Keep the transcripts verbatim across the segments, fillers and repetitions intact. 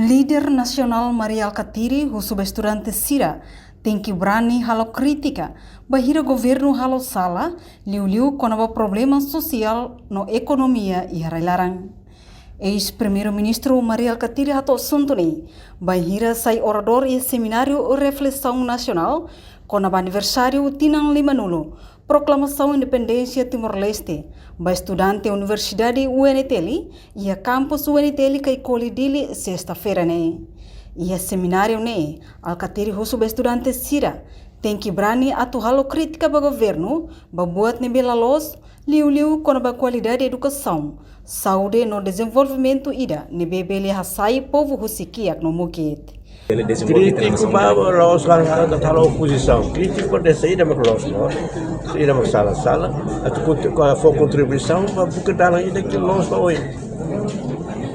Líder nasionál Mari Alkatiri husu ba estudante sira tenke brani halo krítika bainhira governu halo sala, liuliu kona-ba problema sosiál no ekonomia iha rai-laran. Eis-Primeiru-Ministru Mari Alkatiri hato'o asuntu ne'e bainhira sai oradór iha semináriu reflesaun nasionál kona-ba aniversáriu tinan limanulu proklamasaun independénsia Timor-Leste ba estudante Universidade U N T L iha kampus U N T L Caicoli, Dili, sesta-feira ne'e. Iha semináriu ne'e, Alkatiri husu ba estudante sira tenke brani atu halo krítika ba governu ba buat ne'ebé la loos, liuliu kona-ba kualidade edukasaun, saúde no dezenvolvimentu ida ne'ebé bele hasai povu husi kiak no mukit. Krítiku ba la'ós la, la, la opozisaun. Krítiku ba saida mak loos, no? Saida mak sala, sala. Atu konti-, ko-, fó kontribuisaun ba buka dalan ida ke loos ba oin.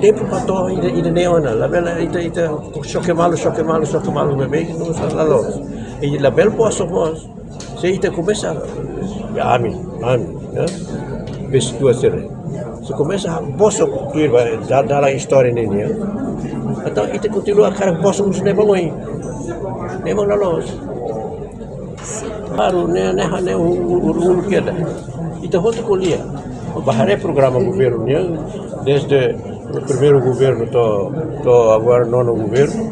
Tempu ba to'o ida, ida-ne'e ona. Labele ita, ita xoke malu, xoke malu, xoke malu, bebé, no sa la loos. I labele bosok mós. Se ita komesa, ya, ami, ami, ya. Bes dua sere. Se komesa bosok tuir ba da-, dalan istória ne'e nian, ya. Entaun ita kontinua hakarak bosok husi ne'ebá oin. Ne'e mak la loos. Klaru, ne'e, ne'e, ne'e u, u, u, u keda. Ita hotu ko'alia. Ba haree programa governu nian, desde primeiru governu to'o, to'o agora nonu governu.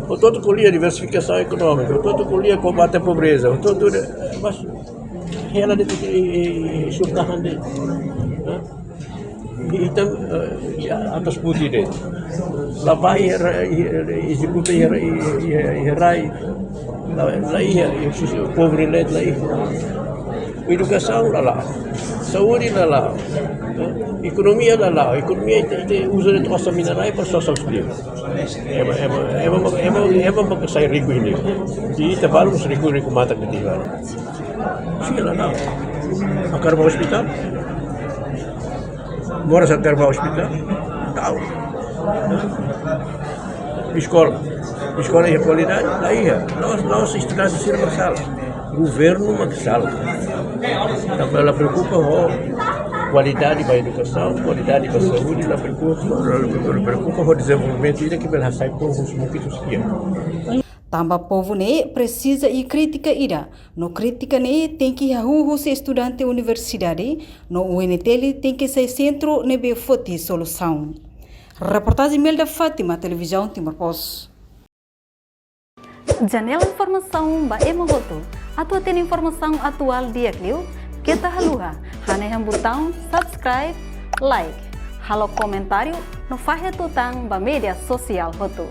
Hotu-hotu ko'alia diversifikasaun ekonómika, hotu-hotu ko'alia kombate à pobreza, hotu-hotu de, mas hela de'it, i, i, i, surtahan de'it. Hah? I, i tam, eh, ya, atas putih de'it. La bá iha ra-, i, i, ezekuta iha ra-, i, i, i, iha rai. La, la iha, i, sus-, povu relate la iha. Edukasaun la la'o. Saúde la la'o. Eh, ekonomia la la'o. Ekonomia ita, ita uza de'it osan minerais para sosa os livros. Ema, ema, ema, ema, ema, ema mak sai riku ini. I ita balu mós riku, riku matak de'it. Sira la la'o. Hakarak bá ospitál? Moras hakarak bá ospitál? Ta'uk. Eskola. Eskola iha kualidade? La iha. La'ós, la'ós estudante sira mak sala. Governu mak sala. Tanba la preokupa ho kualidade ba edukasaun, kualidade ba saúde, la preokupa, la preokupa ho dezenvolvimentu ida ke bele hasai povu husi mukit husi kiak. Tanba povu ne'e presiza iha krítika ida, no krítika ne'e tenke hahú husi estudante universidade, no U N T L tenke sai sentru ne'ebé foti solusaun. Reportajen Imelda Fátima, Televizaun Timor Post. Janela informasaun ba ema hotu. Atu hatene informasaun atuál di'ak liu, keta haluha hanehan butaun subscribe, like, halo komentáriu no fahe tutan ba média sosiál hotu.